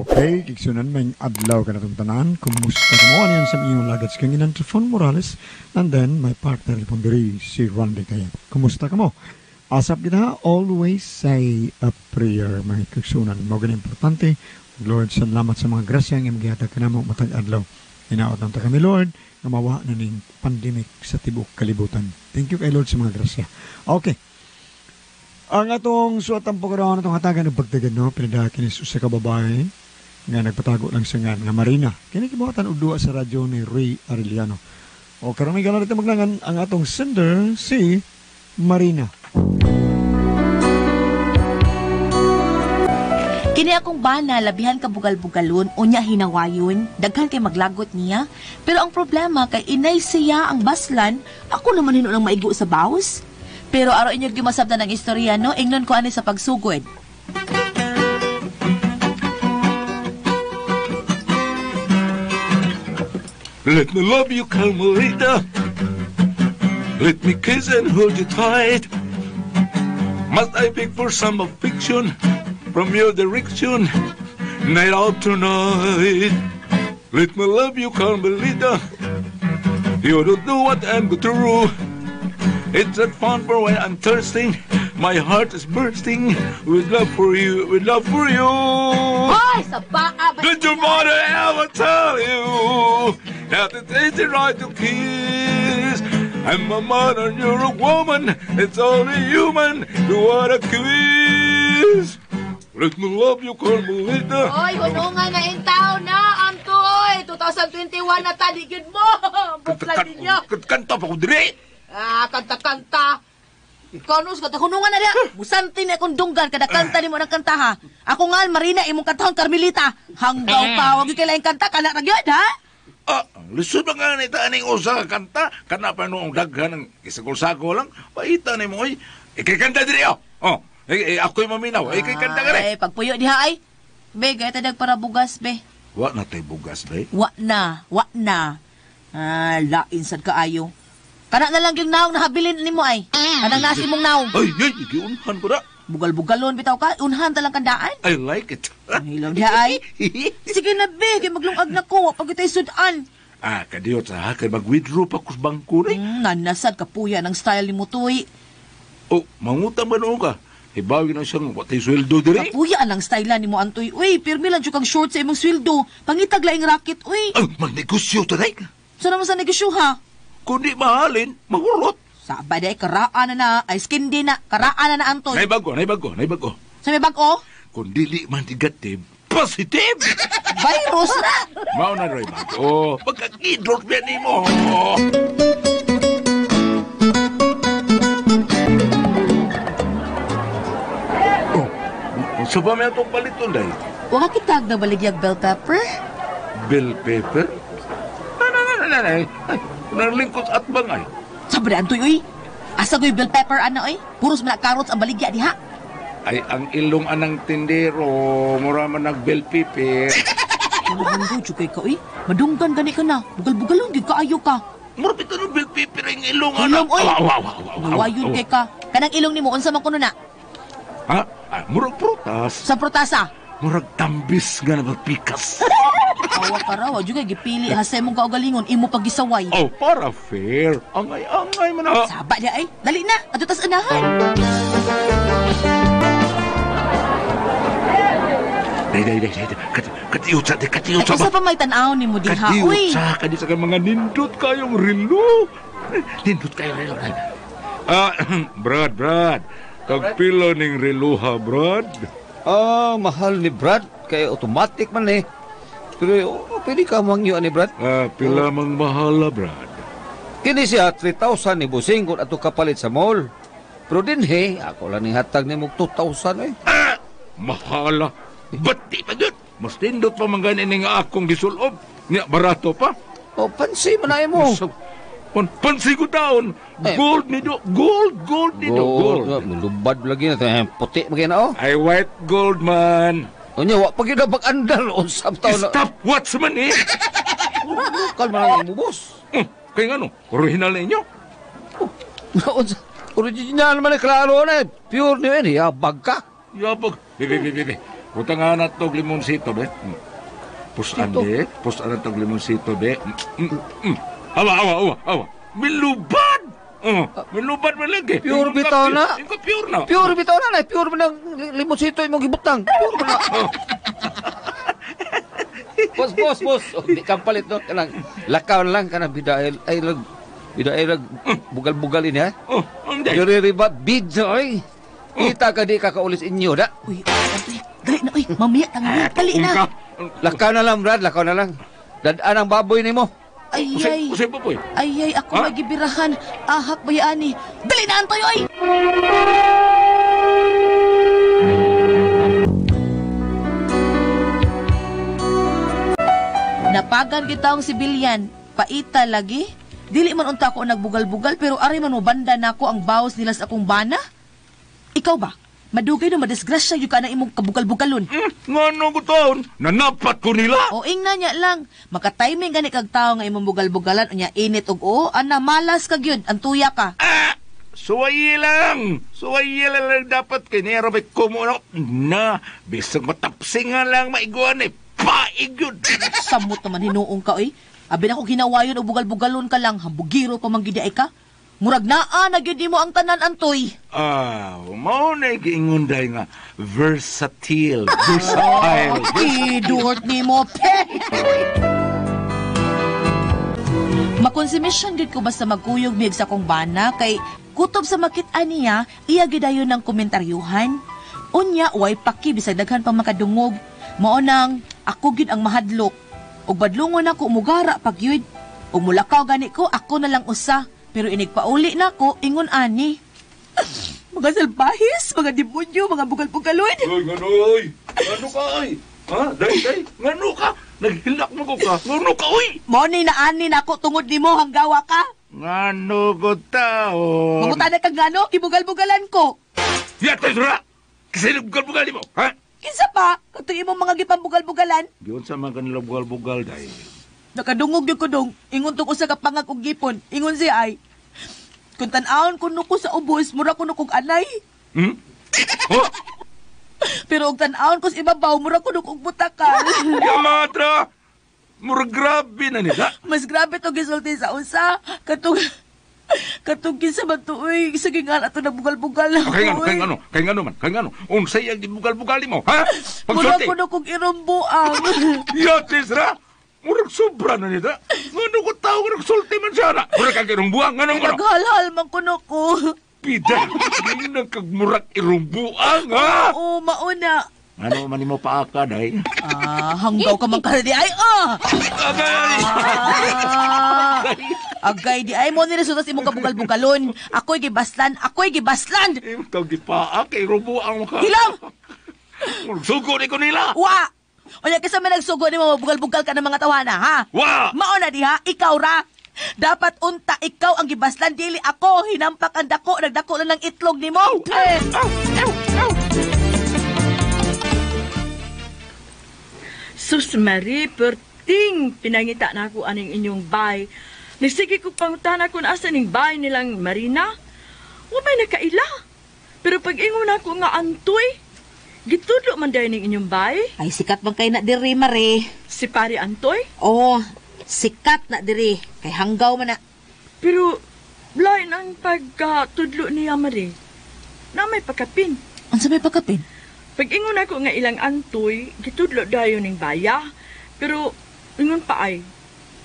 Okay, kigsunan may adlaw ka na itong tanan. Kumusta ka mo? Ano yan sa inyong lagats kang inan Trifon Morales, and then my partner itong diri, si Randy Tayeb. Kumusta ka mo? Asap kita, always say a prayer, mga kigsunan. Mo ganun importante. Lord, salamat sa mga grasya nga magihatag ka namo matag adlaw. Hinaot lang ta kami, Lord, nga mawa na ning pandemic sa tibuok kalibutan. Thank you kay Lord sa mga grasya. Okay. Ang atong suwatan po karon atong hatagan og pagdagan, no, pinadakin ni usa ka babae nga nagpatago lang sa ngan nga Marina. Kini gibuhatan og duwa sa radyo ni Ray Arellano. O karon may galang maglangan ang atong sender si Marina. Kini akong bana, labihan ka bugal-bugalon, unya hinawayon, daghan kay maglagot niya. Pero ang problema kay inay siya ang baslan, ako naman hinulang maigo sa baws. Pero araw inyo gimasabtan ang istorya, no? Ingnon ko ani sa pagsugod. Let me love you, Carmelita. Let me kiss and hold you tight. Must I beg for some affection from your direction, night after night? Let me love you, Carmelita. You don't know what I'm going through. It's not fun for when I'm thirsting. My heart is bursting with love for you, with love for you. Ay, sa paa! Did your mother ever tell you that it isn't right to kiss? I'm a man and you're a woman. It's only human to wanna kiss. Let me love you, Carmelita. Oy, hunungan na in town na, Antoy! 2021 na taligid mo! Bukla ninyo! Kanta pa ko dire! Ah, kanta-kanta! Ikaw no, kanta hunungan na diya! Musanti na akong dunggan, kada kanta ni mo ng kanta ha! Ako nga, Marina, imong kantahon, Carmelita! Hanggaw pa, wag yung kailangan kanta, kana na gyud, ha? Ah, lisod ba nga nita aning usa ka kanta? Kana pa noong daghan ng isagol-sagol lang, paita ni mo, oy! Ikay kanta dire, oh! Oh, ako'y maminaw, ikay kanta ka rin! Ay, pagpuyo diha, ay! Be, gaya tadag para bugas, be. Wa na tayo bugas, be? Wa na, wa na. Ah, lain sad kaayo. Kana na lang yung naong nahabilin nimo ay. Kanang nasi mong naong. Ay, ay, giunhan ko na. Bugal-bugalon bitaw ka, unhan ta lang kandaan. I like it. Ang hilom diha ay. Sige na be, kay maglungag na ko, wa pa gyud sudan. Ah, kadiyot sa ha, kay mag-withdraw pa kus bangko ni. Nanasad kapuya ng style nimo tuy. Oh, mangutang ba noon ka? Ibawi na siyang watay sweldo dire. Kapuya ang style nimo antoy. Uy, pirmi lang jud kang short sa imong sweldo. Pangitag laing racket, uy. Ay, magnegosyo ta day. Sa naman sa negosyo ha? Kundi mahalin, mahurot. Sabay day, karaan na na, ay skin din na, karaan na na, Antoy. Naibago, naibago, naibago. Sa may bago? Kung dili man negative, positive! Virus na! Mao na rin bago. Pagkakidrot ba ni mo? Oh, sa ba may itong paliton, day? Waka kitag na baligyag bell pepper? Bell pepper? Nananananay. Ay, narlingkot at bangay. Sabi na, Antoy, uy. Asa ko'y bell pepper, ana, uy. Puros man carrots ang baligya diha. Ay, ang ilong anang tindero, mura man nag bell pepper. Ano jugay ka, uy. Madunggan gani ka na. Bugal-bugalon, gyud kaayo ka. Mura pito ng bell pepper ang ilong, ana. Ilong, uy. Awa, awa, awa, awa, awa. Nawayon kay ka. Kanang ilong nimo, unsa man kuno na? Ha? Ah, murag prutas. Sa prutasa. Murag tambis nga na magpikas. Awa ka raw, jugay gipili ha sa imong kaugalingon, imo pagisaway. Oh, para fair. Angay-angay man ha. Saba niya ay. Dali na, adto tas unahan. Day, day, day, day. Katiyot sa, katiyot Ay, sa usa pa may tan-aw nimo diha, Katiyot uy. sa, kadi sa mga nindot kayong relo. Nindot kayong relo. Ah, Brad, Brad. Tagpila ning relo ha, Brad? Ah, mahal ni Brad. Kay automatic man eh. Pero oh, pwede ka mangyo ni Brad. Ah, pila mang mahala, Brad. Kini siya 3,000 ni Busing kung ato kapalit sa mall. Pero dinhe, ako lang ni hatag ni mong 2,000 eh. Ah, mahala. Ba't di pa yun? Mas nindot pa man gani nga akong gisulob. Nga, barato pa. O, pansi man ay mo. Pansi ko taon. Eh. Gold ni do. Gold, gold ni do. Gold. Lubad lagi na. Puti magina oh. Ay, white gold man. Unya, wa pa gyud na pag-andar. Unsam taon na. Stop watch man eh. Kalma lang mo, boss. Kaya nga no, original na inyo. Unsa? Original man eh, klaro na eh. Pure niyo eh. Yabag ka. Yabag. Bebe, bebe, bebe. Buta nga na tog limonsito, be. Pusan, be. Pusan na tog limonsito, be. Awa, awa, awa, awa. Milubad! Milubad man lagi. Pure bitaw na. Ikaw pure na. Pure bitaw na na. Pure na limonsito imong gibutang. Pure na. Boss, boss, boss. Oh, di kang palit no. Kanang lakaw lang kanang bidael ay lag bidael lag bugal-bugal ini ha. Oh, hindi. Diri riba bidyo oy. Kita ka di ka kaulis inyo da. Uy, Antoy, dali na, uy. Mamaya, tangi. Dali na. Lakaw na lang, Brad, lakaw na lang. Dadaan ang baboy nimo. Ay, ay. Usay pa po eh. Ay, ay, ako Ha? magibirahan. Ahak bayani. Dali na, Antoy, oy! Napagan kita ang sibilyan. Paita lagi. Dili man unta ako nagbugal-bugal pero ari man mo banda nako ang bawas nila sa akong bana. Ikaw ba? Madugay na madisgrasya yung ka na imong kabugal-bugalon. Ngano ko taon? Nanapat ko nila. O ingna niya lang, makatiming gani kag tawo nga imong bugal-bugalan unya init og o ana malas ka gyud, antuya ka. Ah! Suwayi lang! Suwayi lang dapat kay niya may kumuno. Na, bisag matapsing nga lang maiguan eh. Paig yun! Samot naman hinuong ka oy. Abi na ko ginawayon og bugal-bugalon ka lang, hambugiro pa man gid ay ka. Murag naa na gyud nimo ang tanan antoy. Ah, mao na giingon dahil nga versatile, versatile. Iduot nimo pe. Makonsumisyon gid ko basta magkuyog mig sa akong bana kay kutob sa makit-an niya, iya gidayon ng komentaryuhan. Unya way paki bisag daghan pa makadungog. Mao nang ako gid ang mahadlok. Ug badlongon ako mugara pag yun. Ug mulakaw gani ko ako na lang usa. Pero inigpauli na ko ingon ani. Mga salbahis, mga demonyo, mga bugal-bugalon. Oy, ngano oy? Ngano ka oy? Ha? Day, day, ngano ka? Naghilak mo ko ka. Ngano ka oy? Mao ni naani nako tungod nimo hanggawa ka. Ngano ko taon? Mangutan na kag ngano, gibugal-bugalan ko. Yata sura! Kasi nagbugal-bugal mo, ha? Kinsa pa? Katong imong mga gipambugal-bugalan. Giyon sa mga kanila bugal-bugal, day. Nakadungog gyud ko dong. Ingon tong usa ka pangag og gipon. Ingon siya ay. Kung tan-awon kuno ko sa ubos, mura kuno kog anay. Hmm? Oh, Pero og tan-awon ko sa ibabaw, mura kuno kog butakal. Yamatra! Mura grabe na nila. Mas grabe to gisulti sa usa. Katong katong kinsa man to oy, sige nga ato nagbugal-bugal na Kay ngano, oy. kay ngano, kay ngano man, kay ngano. Unsay ang gibugal-bugal nimo, ha? Mura Pagsulti. kuno kog irumbuang. Yatis ra! Murag sobra na nila. Ngano ko tao nga nagsulti man siya na. Murag kag irumbuang, ngano ngano. Naghalhal man kuno ko. Pida, ngano kag murag irumbuang, ha? Oo, mauna. Ano man nimo paaka, day? Ah, hanggaw ka man ka di ay ah. Agay! Ah, agay di ay mo ni resulta sa imong kabugal-bugalon. Ako'y gibaslan, ako'y gibaslan. Ikaw gipaa kay irumbuang mo ka. Hilam! Murag sugo ni ko nila. Wa! Unya kinsa may nagsugo nimo mabugal-bugal ka ng mga tawana, ha? Wa! Mao na diha, ikaw ra. Dapat unta ikaw ang gibaslan dili ako hinampak ang dako nagdako na ng itlog nimo. Eh. Sus Marie, perting pinangita na ako aning inyong bay. Nagsige ko pangutana kung asa ning bay nilang Marina. Wa may nakaila. Pero pag ingon ako nga antoy, gitudlo man dahil ning inyong bay. Ay sikat man kay na diri mare. Si pare Antoy. Oh, sikat na diri kay hanggaw man na. Pero lain ang pagkatudlo niya Marie. Na may pakapin. Unsa may pagkapin? Pag ingon ako nga ilang antoy, gitudlo dayon ning baya. Pero ingon pa ay,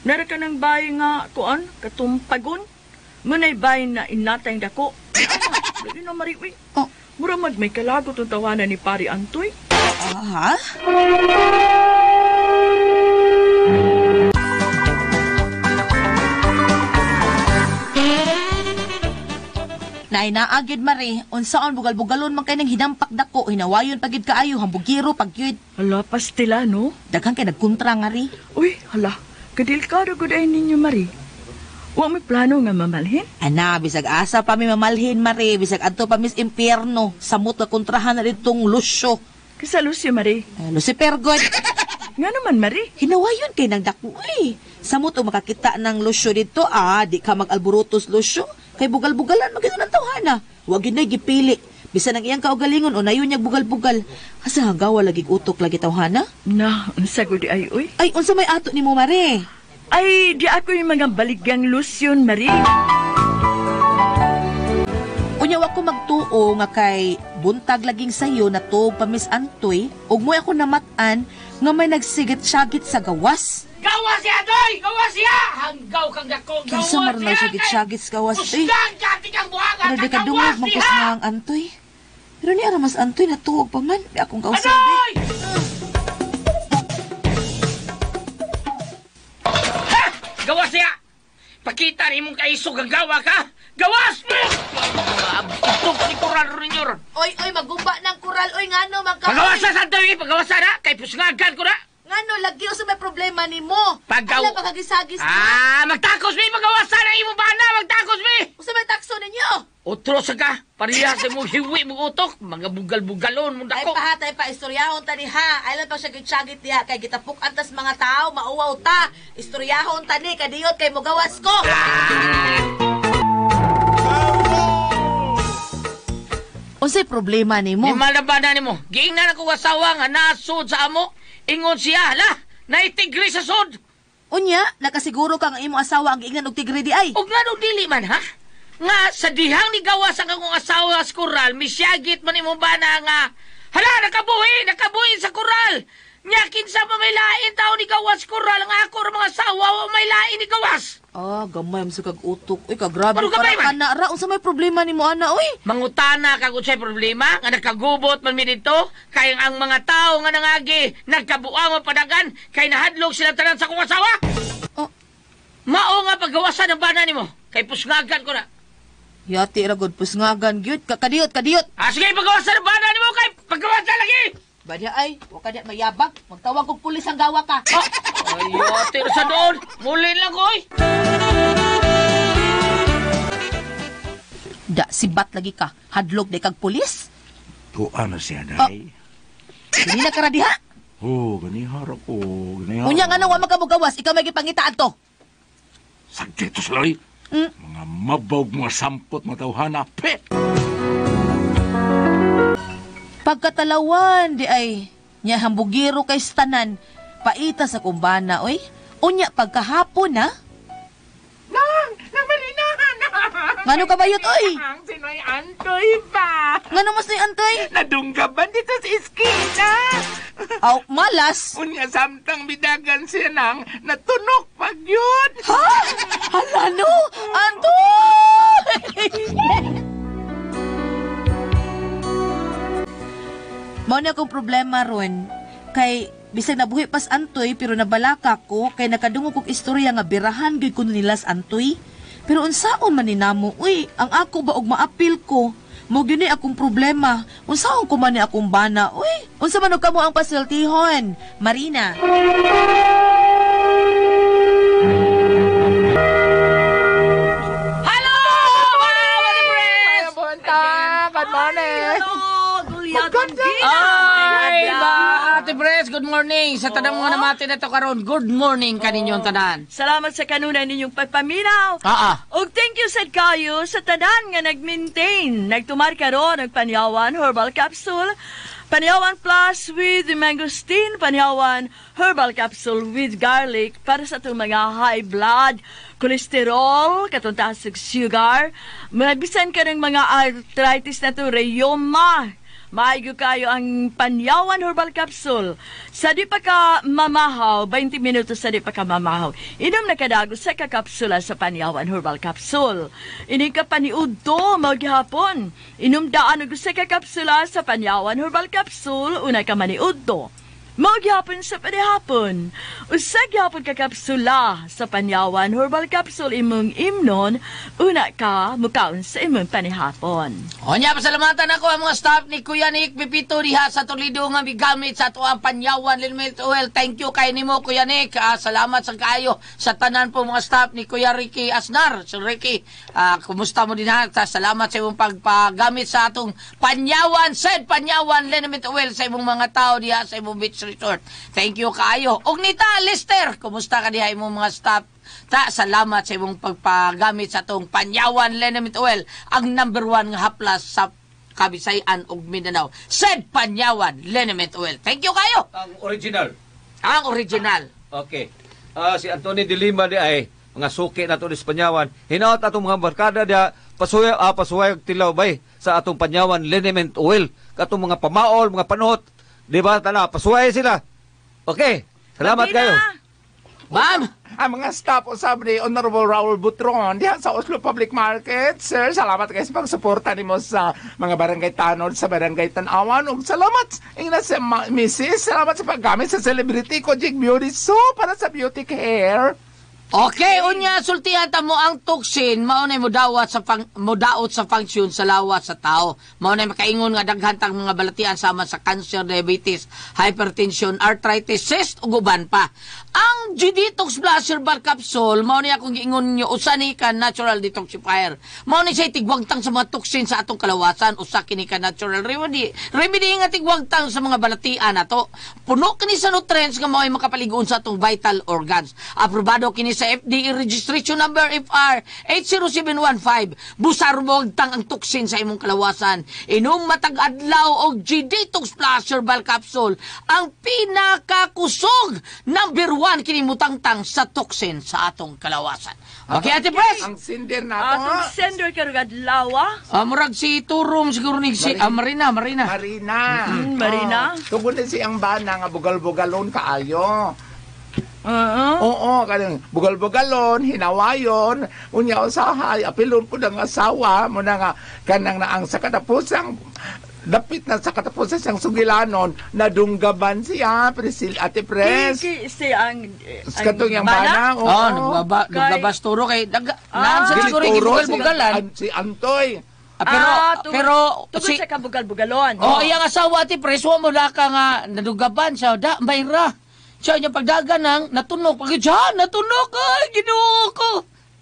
nara ka ng bay nga kuan, katumpagon. Munay bay na inatay dako. Lagi na mariwi. Oh. Mura mag may kalagot ang tawanan ni pare Antoy. Ah, ha? Naay naa gyud mare, unsaon bugal-bugalon man kay nang hinampak dako, hinawayon pagid kaayo, hambugiro pagyud. Hala, pastila no? Daghan kay nagkontra nga ri. Uy, hala, kadelikado gud ay ninyo Mari. Wa may plano nga mamalhin? Ana, bisag asa pa mi mamalhin mare, bisag adto pa mis impierno, samot nga kontrahan na ditong Lucio. Kasa Lucio Mari. Eh, Lucifer god. Nga naman Mari. Hinawayon kay nang dako eh. Samot o makakita ng Lucio dito, ah, di ka mag-alborotos Lucio. Kay bugal-bugalan magino ng tawhana. Wag yun na gipili. Bisan ang iyang kaugalingon o nayon niya bugal-bugal. Asa hanggawa lagi utok lagi tawhana? Na, unsa gud ay uy? Ay, unsa may ato nimo, Mare? Ay, di ako yung mga baligyang lusyon, Marie. Unya wa ko magtuo nga kay buntag laging sayo na tuog pa Miss Antoy ug mo'y ako namat-an nga may nagsigit-syagit sa gawas. Gawa siya, Doy! Gawa siya! Hanggaw kang dako! Gawa Kinsa man siya! nagsigit-syagit sa gawas eh. Usgang dati kang buhagan! Pero di ka dungog man kus nga ang Antoy. Pero ni ara mas Antoy natuog pa man. Di akong kausan Adoy! di. Ha! Gawa siya! Pakita ni mong kaisog ang gawa ka! Gawas! Itog ni Coral Junior! Oy, oy, magumba ng kural. Oy, ngano, man ka. Pagawasa sa Antoy! Pagawasa na! Kay pusngagan ko na! Ngano, lagi usa may problema nimo. Paggaw- Ala, pagkagisagis ka. Ah! Magtakos mi! Pagawasa na imong bana! Magtakos mi! Usa may takso ninyo. Otro sa ka! Parehas sa mong hiwi mong utok! Mga bugal-bugalon mong Ay dako! pa ha, tay pa istoryahon ta ni ha. Ay lang pa siya gitsyagit diha kay gitapok antas mga tao, mauwaw ta. Istoryahon ta ni kadiyot kay mogawas ko. Unsay problema nimo? Ni malabana nimo. Giingnan ako asawa nga nasud sa amo. Ingon siya, hala, naitigri sa sud. Unya, nakasiguro ka nga imong asawa ang giingnan og tigre di ay. Og ngano dili man ha? Nga sa dihang ni gawas ang akong asawa sa koral, misyagit man imong bana nga hala nakabuhi, nakabuhi sa koral. Nya kinsa pa may lain tao ni gawas koral ang ako ra mga asawa wa may lain ni gawas. Ah, gamay mo sa kag utok. Uy, kagrabe Ano para gamay man? kana ra. Unsa may problema nimo ana oy? Mangutana kag unsay problema nga nakagubot man mi dito kay ang mga tao nga nangagi nagkabuang padagan kay nahadlok sila tanan sa akong asawa. Oh. Mao nga paggawasan ang bana nimo kay pusngagan ko na. Yati ra gud pusngagan gyud. Kadiyot, kadiyot. Ah, sige, paggawasan ang bana nimo kay paggawasan lagi. Banya ay, wa ka diya mayabag. Magtawag og pulis ang gawa ka. Ah, ay, yati ra sa doon. Mulin lang ko oy. Da sibat lagi ka. Hadlok di kag pulis. Tuwa na siya, day. Dili na ka ra diha. Oh, ganihar ako. Ganihar. Unya nga wa makamugawas, ikaw may gipangitaan to. Sakit to sila, eh. Mm. Mga mabog, mga sampot, mga tawhana. Pe! Pagkatalawan di ay nya hambugiro kay stanan paita sa kumbana oy. Unya pagkahapon na. Nang! Nang Marina! Ngano ka bayot oy? Ang sinoy Antoy ba? Ngano mas ni Antoy? Nadunggaban dito sa iskina. Aw, malas. Unya samtang bidagan siya nang natunok pag yun. Ha? Hala no! Antoy! Mao na akong problema ron. Kay bisag nabuhi pas Antoy pero nabalaka ko kay nakadungog kog istorya nga birahan gyud kuno nila sa Antoy. Pero unsaon man ni namo, uy, ang ako ba og maapil ko? Mo gyud ni akong problema. Unsaon ko man ni akong bana, uy? Unsa man og kamo ang pasultihon? Marina. Hello, mga friends! Buntag! Good morning! Ay, ba, Ate Pres, good morning. Sa tanang mga namati na to karon, good morning kaninyong tanan. Salamat sa kanunay ninyong pagpaminaw. Ah, ah. Og thank you sad kayo sa tanan nga nag-maintain. Nagtumar karon og Panyawan Herbal Capsule, Panyawan Plus with mangosteen, Panyawan Herbal Capsule with garlic para sa atong mga high blood, cholesterol, katong taas og sugar, mga bisan ka ng mga arthritis na to, rheuma. Maigo kayo ang Panyawan Herbal Capsule. Sa di pa ka mamahaw, 20 minutos sa di pa ka mamahaw. Inom na kadago sa kakapsula sa Panyawan Herbal Capsule. Ini ka paniudto maghapon. Inom daan og sa kakapsula sa Panyawan Herbal Capsule, una ka maniudto. Magyapon sa panihapon. Usa gyapon ka kapsula sa Panyawan Herbal Capsule imong imnon, una ka mukaon sa imong panihapon. Onya, pasalamatan ako ang mga staff ni Kuya Nick Pipito diha sa Toledo nga migamit sa ato ang Panyawan Liniment Oil. Thank you kay nimo Kuya Nick. Salamat sa kaayo sa tanan po mga staff ni Kuya Ricky Asnar. Sir Ricky, kumusta mo din ha? Salamat sa imong pagpagamit sa atong Panyawan, said Panyawan Liniment Oil sa imong mga tao diha sa imong beach resort. Thank you kaayo. Og nita Lester, kumusta ka diha imong mga staff? Ta, salamat sa imong pagpagamit sa atong Panyawan Liniment Oil, ang number 1 nga haplas sa Kabisayan ug Mindanao. Said Panyawan Liniment Oil. Thank you kayo. Ang original. Ang original. Okay. Si Anthony de Lima di ay mga suki na to ni Panyawan. Hinaot atong mga barkada dia pasuya pasuway og tilaw bay sa atong Panyawan Liniment Oil. Katong mga pamaol, mga panuhot, di ba tana pasuway sila. Okay. Salamat Marina! kayo. Ma'am, Ang mga staff usab ni Honorable Raul Butron diha sa Oslo Public Market. Sir, salamat kayo sa pagsuporta nimo sa mga barangay tanod sa barangay Tanawan. Ug salamat ingna sa Mrs. Salamat sa paggamit sa celebrity ko Jig Beauty Soap para sa beauty care. Okay, unya sultihan ta mo ang toxin mao nay modawat sa modaot sa function sa lawas sa tao. Mao nay makaingon nga daghan tang mga balatian sama sa cancer, diabetes, hypertension, arthritis, cyst ug uban pa. Ang G-Detox Plus Herbal Capsule mao ni akong giingon ninyo usa ni ka natural detoxifier. Mao ni siya tigwagtang sa mga toxin sa atong kalawasan, usa kini ka natural remedy. Remedy nga tigwagtang sa mga balatian nato. Puno kini sa nutrients nga mao'y makapaligon sa atong vital organs. Aprobado kini sa FDA registration number FR 80715. Busar mo tang ang toxin sa imong kalawasan. Inom matag adlaw og G-Detox Plus Herbal Capsule, ang pinakakusog number 1 kini mutangtang sa toxin sa atong kalawasan. Okay, Ate Pres. Ang sender nato. Atong sender karong adlaw. Murag si Turom siguro ni si Marina, Marina. Marina. Marina. Oh, tungod ni siyang bana nga bugal-bugalon kaayo. Oo. Oo, kanang bugal-bugalon, hinawayon, unya usahay, apilon po ng asawa, muna nga kanang naang sa katapusang dapit na sa katapusan siyang sugilanon, nadunggaban siya, Priscilla, Ate Pres. Kiki si ang Katong yung bana, oo. Oh, nagbabas turo kay nag naan sa Dili siguro turo, gibugal-bugalan. Si Antoy. Pero Tungod- pero tungod si sa kabugal-bugalon. Oh, iyang asawa Ate Pres, wa mo na ka nga nadugaban siya, da mayra. Siya niya pagdagan nang natunok pag siya natunok ay Ginoo ko.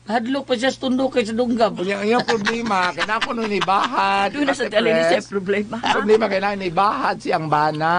Hadlok pa siya sa tundok kay sa dunggab. Unya ang iyang problema, kaya ako nun ibahad. Doon na sa Ate tali ni Pres. siya problema. Problema kaya na ibahad siyang bana.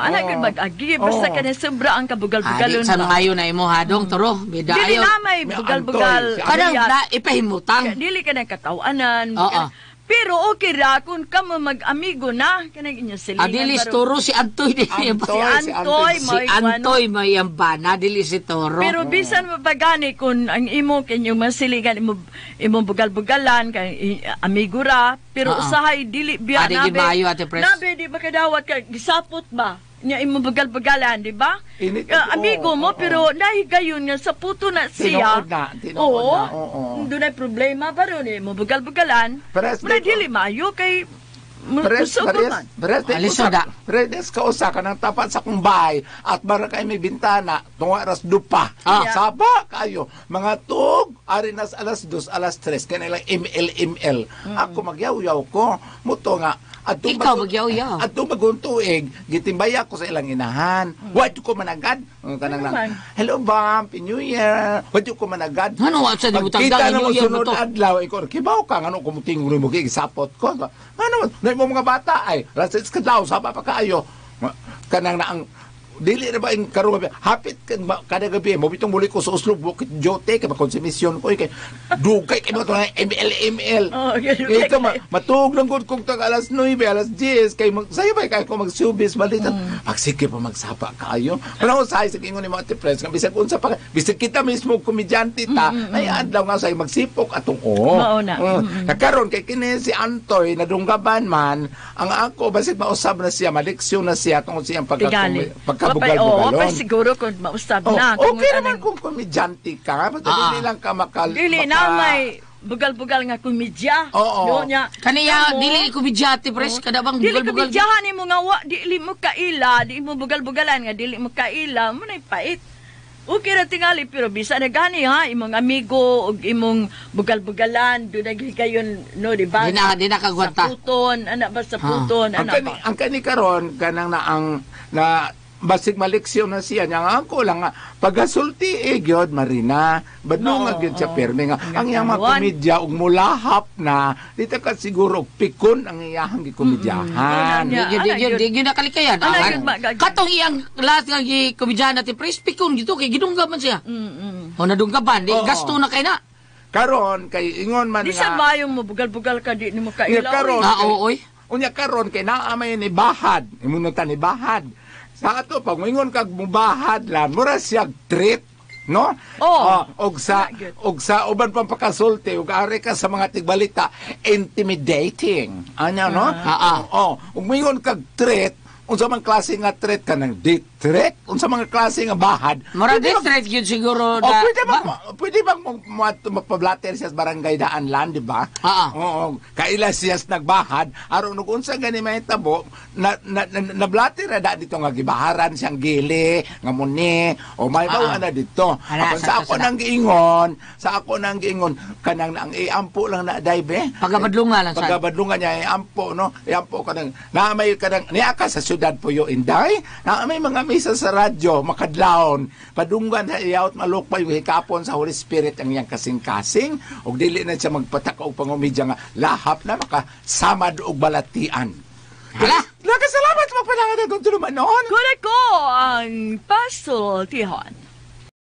Anak Oo. gud mag-agi basta Oo. kana sobra ang kabugal-bugalon. Adi sa ba? maayo na imo hadong turo, bida Dili ayo. na may May bugal-bugal. Antoy, si Kanang Kaya- na ipahimutang. Dili ka ng katawanan. Oo. Pero okay ra kung kamo mag-amigo na kanang inyong silingan. Adili si Turo si Antoy di. Antoy, Si si Antoy, Antoy. Si may Antoy may ang bana dili si Toro. Pero bisan mapagani kung ang imo kinyong masilingan imo imong bugal-bugalan kay amigo ra pero Oo. usahay dili biya Adi, gid maayo, Ate Pres. Nabe di makadawat ka gisapot ba nya imong bugal-bugalan di ba? Init- Amigo mo oo, pero nahigayon nga sa puto na siya. Tinuod na, tinuod Oo. na, oo. Dunay problema ba ron imo bugal-bugalan? Pres, Muna di- dili maayo kay Pres, kusog pres, man. pres, Alisod, ah. Pres, kausa ka ng tapat sa kong bahay at bara kay may bintana, tunga ras dupa. Saba kayo, mga tug, ari nas 2:00, 3:00, kanilang ML, ML. Ako magyaw-yaw ko, muto nga, at Ikaw magyaw-yaw. At bagong tuig, gitimbaya ko sa ilang inahan. Wa ko managad. Ang kanang Ano lang, man? hello bam, Happy New Year. Wa ko managad. Ano, wa sa di butang Pagkita dang na mo New Year mo sunod to? adlaw, ikaw, kibaw ka, ano, kumutingog mo, gisapot ko. Ano, na mo mga bata, ay, rasis ka daw, saba pa kaayo. Kanang na ang, dili na ba yung karong gabi, hapit ka, kada gabi, mo bitong muli ko sa Oslo, bukit jote, kay makonsumisyon ko, eh, kay, dugay, kay mga tunay, ML, ML. Oh, okay, Kay ito, matuog lang gud kong tag 9:00, 10:00, kay mag, sayo ba, kay ko magsubis, balita, pagsige pa magsapa kaayo. Pero usahay sa kingon ni mga Ate Pres, nga bisag unsa pa, bisag kita mismo komedyante ta, ay adlaw nga say magsipok atong oo. Mao na. Nakaron kay kini si Antoy nadunggaban man, ang ako basig mausab na siya, maleksyon na siya tungod siyang Tigali. pagkabugal-bugalon. Wapay siguro kung mausab Oh, na. Kung okay naman anong- kung komedyante ka, basta dili lang ka makal Dili na may bugal-bugal nga komedya. Oo. No, nya. Kaniya Kamo, dili komedyante pres kada bang Dili bugal-bugal. komedyahan nimo nga wa, dili mo kaila, di mo bugal-bugalan nga dili mo kaila, mo nay pait. Okay ra tingali pero bisa na gani ha imong amigo ug imong bugal-bugalan do naghigayon no di ba? Di na kagwanta. Sa puton, ana ba sa puton, Ang ana kani, ba? ang kani karon kanang na ang na basig maleksyon na siya niya nga ako lang nga pagasulti eh gyud Marina badlong Oo, gyud siya oo. pirmi nga ang iyang mga Kawan. komedya ug mulahap na dito ka siguro og pikon ang iyahang gikomedyahan. Mm-mm. Yeah, Di ana di di gyud. di gyud nakalikayan. Ana gyud ba, gag- Katong iyang lahat nga gi komedyahan natin pres pikon gito kay gidunggaban siya. O nadunggaban di Oo. gasto na kay na. Karon kay ingon man Di sa nga bayong mo bugal-bugal ka di nimo kaila. Nga karon oy. Ah, oo, oy. Unya karon kay naa may ni bahad, imunutan ni bahad. Sa ato pag moingon kag mubahad lang, mura siya treat, no? Oh. Ah, og sa uban pang pakasulti og ari ka sa mga tigbalita, intimidating. Anya, no? Ah, ah. Oh, ug moingon kag threat, unsa man klase nga threat ka ng death threat, unsa mga klase nga bahad. Mura Pwede death threat yun siguro Oh, na. pwede bang pwede bang mapablater siya sa barangay daan lang, di ba? Ah, ah. Oo, kaila siya sa nagbahad, aron ug unsa gani mahitabo, na na, na, nablater na da dito nga gibaharan siyang gili, nga muni, o may bawa na dito. Ala, Apan sa ako nang giingon, sa ako nang giingon, kanang ang iampo lang na daybe. Pagabadlungan lang sa. Pagabadlungan niya iampo, no? Iampo kanang na may kanang niya ka sa syudad Puyo Inday, na may mga misa sa radyo makadlawon. Padunggan sa iyawt malukpay yung hikapon sa Holy Spirit ang iyang kasing-kasing ug dili na siya magpatak og pangumidya nga lahap na makasamad og balatian. Hala! Salamat magpanangat atong tulumanon. Kuna ko ang pasultihon.